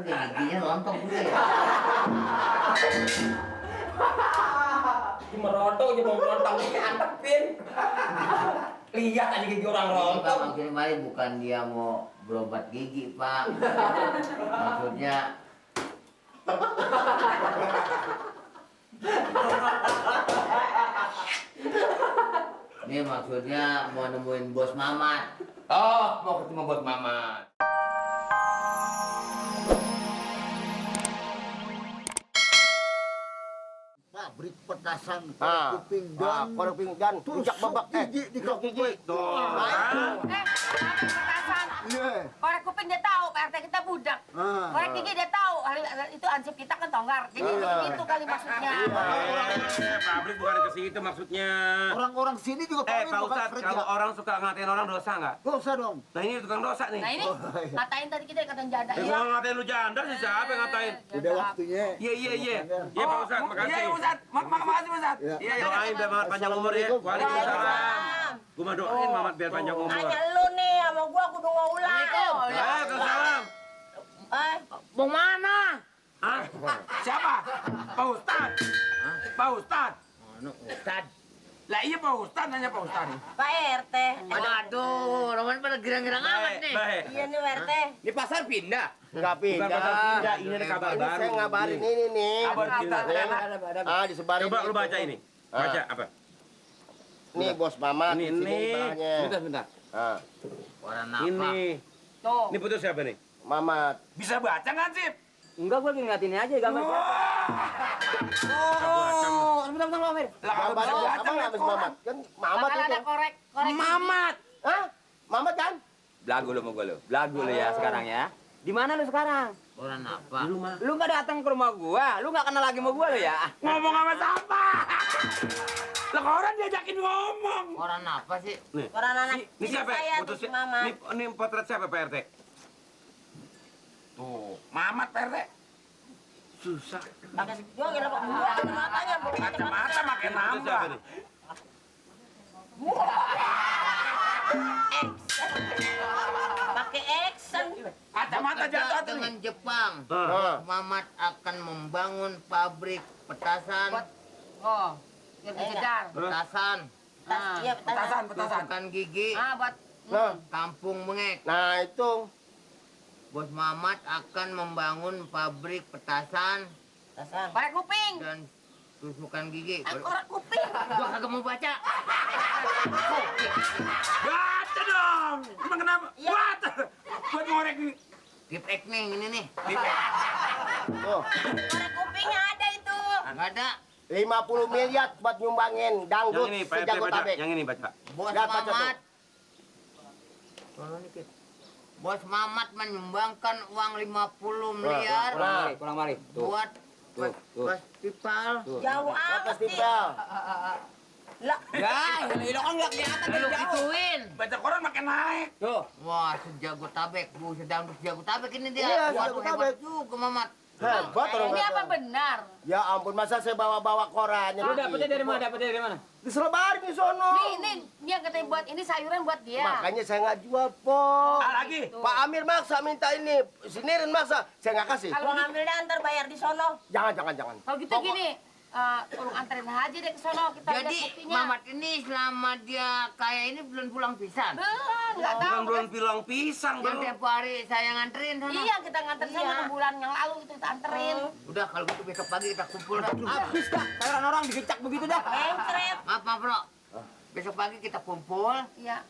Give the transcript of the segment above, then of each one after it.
kayak giginya rontok gitu ya. Cuma rontok aja mau rontok ini antepin. Lihat aja gigi orang rontok. Maksudnya mari bukan dia mau berobat gigi, Pak. Maksudnya ini maksudnya mau nemuin bos Mamat. Oh, mau ketemu bos Mamat. Pabrik petasan Ah, kuping dan korek pinggan, tusuk injak babak gigi di tusuk gigi. Tuh. Petasan. Iya. Korek kuping dia tahu, Pak RT kita budak. Ah. Korek gigi dia tahu, itu ansip kita kan tonggar. Jadi itu kali maksudnya. Pabrik bukan ke situ maksudnya. Orang-orang sini juga Pak bukan Ustadz, kerja. kalau orang suka ngatain orang dosa nggak? Gak usah dong. Nah ini tukang dosa nih. Nah ini ngatain tadi kita katain janda. Gua ngatain lu janda sih, siapa yang ngatain? Udah waktunya. Iya. Iya Pak Ustadz, makasih. Iya Ustadz, makasih Ustadz. Iya. Iya, doain biar Mamat panjang umur ya. Waalaikumsalam. Gua mah doain Mamat biar panjang umur. Tanya lu nih sama gua kudu ngeulang. Waalaikumsalam. Mau mana? Hah? Siapa? Pak Ustadz. Pak Ustadz. Ustad. Lah iya Pak Ustadz, nanya Pak Ustadz. Pak RT. Aduh, Roman pada girang-girang amat nih. Baik. Iya nih Pak RT. Di pasar pindah. Enggak Bukan pasar pindah, ini ada kabar Ini baru. saya ngabarin ini nih. Kabar kita. Ah, disebarin. Coba lu baca ini. Baca apa? Nih bos Mamat. Ini, di sini ini. bawahnya. Bentar. Ah, Orang apa? Ini. Tuh. Ini putus siapa nih? Mamat. Bisa baca nggak sih? Enggak, gue lagi ngeliatin aja gambar siapa. Oh, Bentar, Amir. lah kalau bisa Gambarnya baca sama nggak habis Mamat? Kan Mamat Bakal ada itu. korek gigi. Mamat. Hah? Mamat kan? Belagu lu sama gue lu. Belagu lu ya sekarang ya. Di mana lu sekarang? Orang apa? Lu nggak datang ke rumah gua, lu nggak kenal lagi sama gua lu ya. Ngomong sama siapa? Lah kok orang diajakin ngomong. Orang apa sih? Nih. Orang anak Ini siapa? saya tuh Putus. si Mama. Ini potret siapa Pak RT? Tuh, Mamat Pak RT. Susah. Pakai gua ngira kok gua matanya bukan Kacamata makin nambah. pakai action. Kacamata jatuh tuh Dengan nih. Jepang. Ah. Mamat akan membangun pabrik petasan. Oh, biar jedar. Petasan. Iya, Petasan. Tusukan gigi. buat Nah, Kampung Mengek. nah itu. Bos Mamat akan membangun pabrik petasan korek kuping. dan tusukan gigi. Korek kuping. Gua kagak mau baca. Baca dong. Emang kenapa? Baca. Buat ngorek nih. Keep acting ini nih. Tuh, Korek kupingnya ada itu. Enggak ada. 50 miliar buat nyumbangin Yang dangdut ini Pak RT sejago baca. tabek. Yang ini baca. Bos Nggak baca Mamat. Bos Mamat menyumbangkan uang 50 miliar Kurang mari. Tuh. buat Tuh. festival. Jauh Apa amat sih. festival? Lah, Ya, lo kan nggak kelihatan Lu dari jauh. gituin. Baca koran makin naik. Tuh. Wah, sejago tabek. Bu, sedang sejago tabek ini dia. Iya, Waduh, sejago hebat tabek. juga Mamat. Hebat orang ini apa kata. benar? Ya ampun, masa saya bawa-bawa korannya. Lu dapetnya dari begitu, mana? Pak? Dapetnya dari mana? Diselebarin di sono. Ini dia katanya buat ini sayuran buat dia. Makanya saya nggak jual, Po. Lagi. Pak Amir maksa minta ini, sinirin maksa, saya nggak kasih. Kalau ngambilnya antar bayar di sono. Jangan. Kalau gitu gini, tolong anterin aja deh ke sono kita lihat Jadi buktinya. Mamat ini selama dia kaya ini belum pulang pisan. Nggak tahu. Bukan belum bilang pisang, Yang Bro. tiap hari saya nganterin sana. Iya, kita nganter sama 6 bulan yang lalu itu kita anterin. Udah kalau gitu besok pagi kita kumpul dah. Habis dah. Sayuran orang digecak begitu dah. Encret. Maaf bro. Besok pagi kita kumpul. Iya.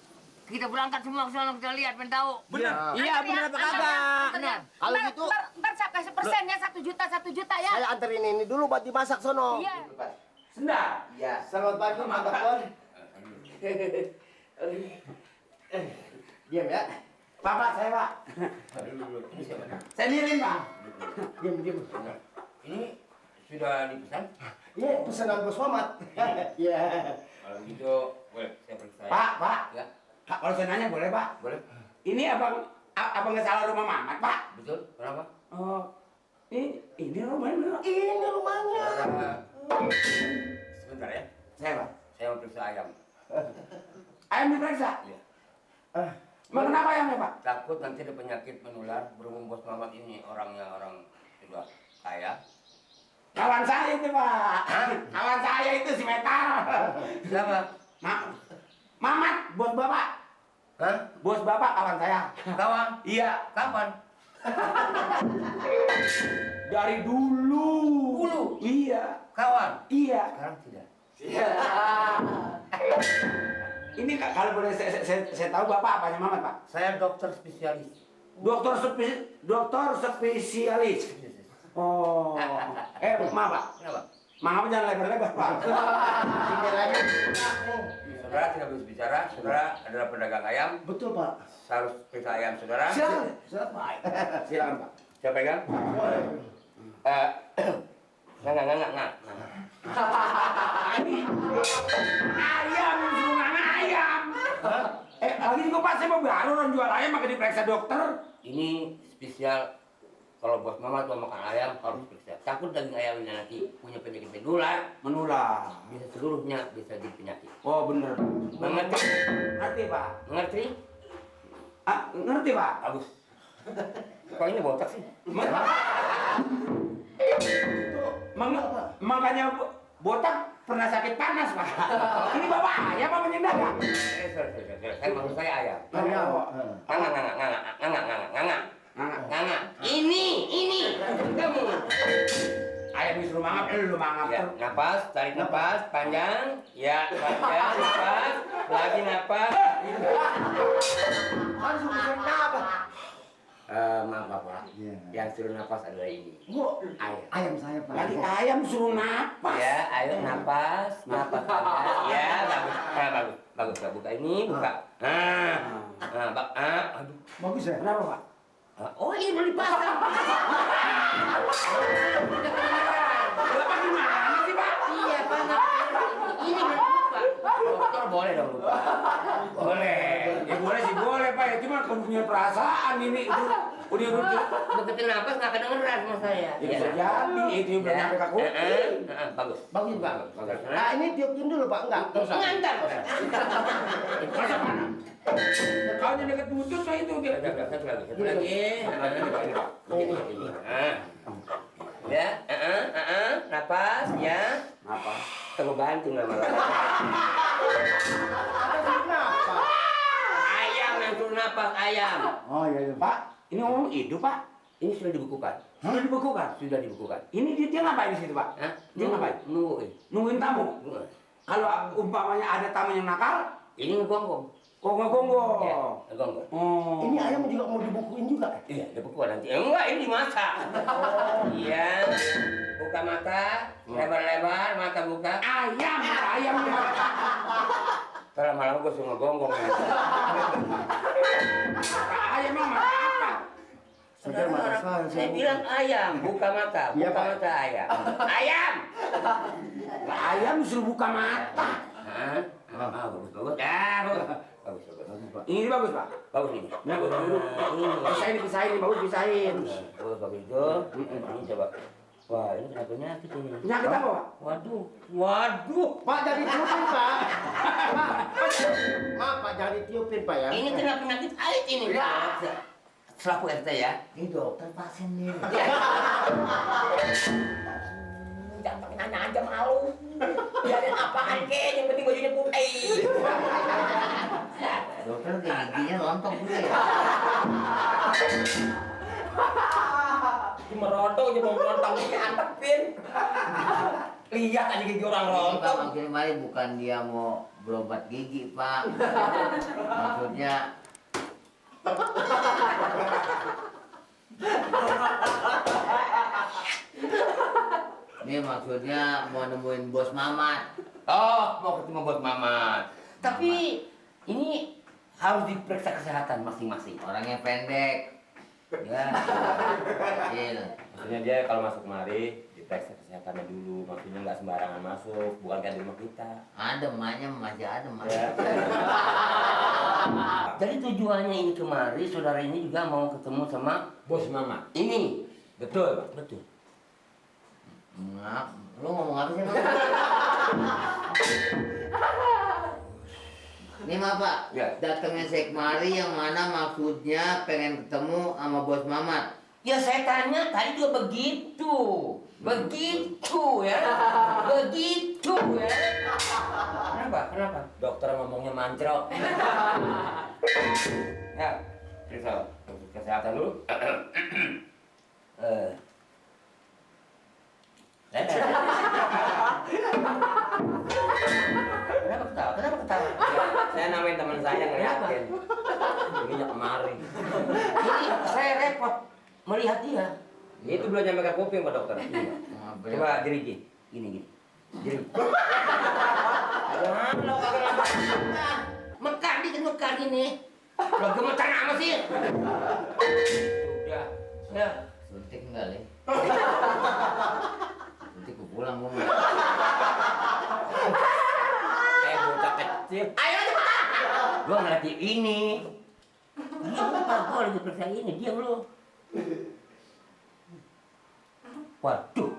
Kita berangkat semua ke sana kita lihat, pengen tahu. Benar. Iya, bener apa kagak? Benar. Kalau Ntar- gitu- ntar saya kasih persennya 1 juta ya. Saya anterin ini dulu buat dimasak sono. Iya. Senda. Ya, selamat pagi, mantap Bon. Diam ya. Pak, saya Pak. Saya mirin Pak. Diam. Ini sudah dipesan? Iya, pesanan Bos Mamat. Iya. Kalau gitu, boleh saya periksa. Pak. Ya, Kak, kalau saya nanya boleh Pak? boleh. Ini apa nggak salah rumah Mamat Pak? Betul? Berapa? Oh, ini rumahnya. Ini rumahnya. Sebentar ya. Saya Pak. Saya mau periksa ayam. Ayam diperiksa. Iya. Emang kenapa ayamnya, Pak? Takut nanti ada penyakit menular. Berhubung Bos Mamat ini orangnya orang sudah kaya. Kawan saya itu, Pak. Kawan saya itu si Metal. Siapa? Mamat, bos Bapak. Hah? Bos Bapak kawan saya. Kawan? Iya. Kapan? Dari dulu. Dulu? Iya. Kawan? Iya. Sekarang tidak. Ini kalau boleh saya tahu Bapak apanya Mamat, Pak? Saya dokter spesialis. Dokter spesialis. Oh. Maaf, Pak. Kenapa? Maaf jangan lebar-lebar, Pak. Saudara tidak bisa bicara. Saudara adalah pedagang ayam. Betul, Pak. Saya harus periksa ayam saudara. Silakan. Silakan, Pak. Siapa pegang? Nggak. Ini ayam, sunang ayam. Lagi juga Pak, saya mau baru orang jual ayam maka diperiksa dokter. Ini spesial. Kalau Bos Mamat mau makan ayam harus periksa. Takut daging ayamnya nanti punya penyakit Menular. bisa seluruhnya bisa jadi penyakit. Oh, bener. Mengerti? Ngerti, Pak. Mengerti? Ngerti, Pak. Bagus. Kok ini botak sih? Makanya botak pernah sakit panas, Pak. Ini Bapak ayam apa menyendaga? Saya maksud saya ayam. Ayam. Nganga. Ini. Kamu. Ayam disuruh mangap, lu mangap. Ya, napas, tarik napas, panjang. Ya, panjang, napas. Lagi napas. Harus bukan apa? Maaf Bapak. Iya. Yang suruh napas adalah ini. Ayam. Ayam saya, Pak. Lagi ayam suruh napas. Ya, ayo napas panjang. Ya, bagus. Buka ini, buka. Aduh. Bagus ya? Kenapa, Pak? Oh, ini belum dipasang. Bapak gimana sih, Pak? Iya, Pak. Ini belum lupa. Dokter boleh dong lupa. Boleh. Ya boleh sih, boleh, Pak. Ya cuma kalau punya perasaan ini udah Begitu napas nggak kedengeran sama saya. ya bisa jadi itu belum nyampe ke kuping. Bagus. Bagus, Pak. Bagus. Nah, ini tiupin dulu, Pak. Enggak. Ngantar. Masa mana? Kau yang deket butut Pak itu dia. Satu lagi. Ya, napas, ya. Apa? Tunggu bantu lama-lama. Ayam yang suruh napas, ayam. Oh iya. Pak, ini ngomong hidup, Pak. Ini sudah dibukukan. Sudah dibekukan. Sudah dibukukan. Ini dia ngapain di situ, Pak? Hah? Dia ngapain? Nungguin. Nungguin tamu. Kalau umpamanya ada tamu yang nakal, Ini ngegonggong. kok ngegonggong. Ya, ngegonggong. Oh. Ini ayam juga mau dibukuin juga. Iya, dibukukan nanti. Enggak, ini dimasak. Iya. Buka mata, lebar-lebar, mata buka. Ayamnya. Terus lama-lama gue suruh ngegonggong. Ayam mah apa? Sudah mata Saya bilang ayam, buka mata. Iya, Buka Pak. mata ayam. Ayam! Lah, ayam disuruh buka mata. Hah? Bagus. Bagus. Ini bagus, Pak. Bagus ini. Bagus. Pisahin, bagus pisahin. Bagus itu. Ini coba. Wah, ini kenapa penyakit ini? Penyakit apa, Pak? Waduh. Pak, jangan ditiupin, Pak. Maaf, Pak, jangan ditiupin, Pak ya. Ini kena penyakit air ini. Selaku RT ya. Ini dokter pasien nih. Jangan pakai nanya aja malu. Biarin apaan kek, yang penting bajunya putih. Dokter kayak giginya rontok gitu ya. Cuma rontok aja mau rontok kayak antepin. Lihat aja gigi orang Ini Pak rontok. makin kemarin bukan dia mau berobat gigi, Pak. Maksudnya ini maksudnya mau nemuin Bos Mamat. Oh, mau ketemu Bos Mamat. Tapi ini harus diperiksa kesehatan masing-masing. Orangnya pendek. Ya. Kecil. Maksudnya dia kalau masuk kemari diperiksa kesehatannya dulu, maksudnya nggak sembarangan masuk, bukan kayak di rumah kita. Adem, emaknya masih adem. Ya. Jadi tujuannya ini kemari, saudara ini juga mau ketemu sama Bos Mamat. ini. Betul, Pak. Betul. Lu ngomong apa sih, Bang? Nih maaf Pak, Ya. datangnya saya kemari yang mana maksudnya pengen ketemu sama bos Mamat. Ya saya tanya tadi juga begitu. Begitu ya. Begitu ya. Kenapa? Dokter ngomongnya mancrok. Ya, periksa kesehatan dulu. Kenapa ketawa? Saya namain teman saya ngeliatin. Ini kemari. Ini saya repot melihat dia. Itu belum nyampe ke kuping Pak Dokter. Coba dirigi. Gini. Diri. Lo kagak nambah. Mekar ini. Lo gemetar apa sih? Sudah. Ya. Suntik enggak, Le? Suntik gue pulang gue. Bocah kecil. Ayo cepetan. Gua ngelatih ini. Diam lu, Pak. Gua lagi periksa ini. Diam lu. Waduh.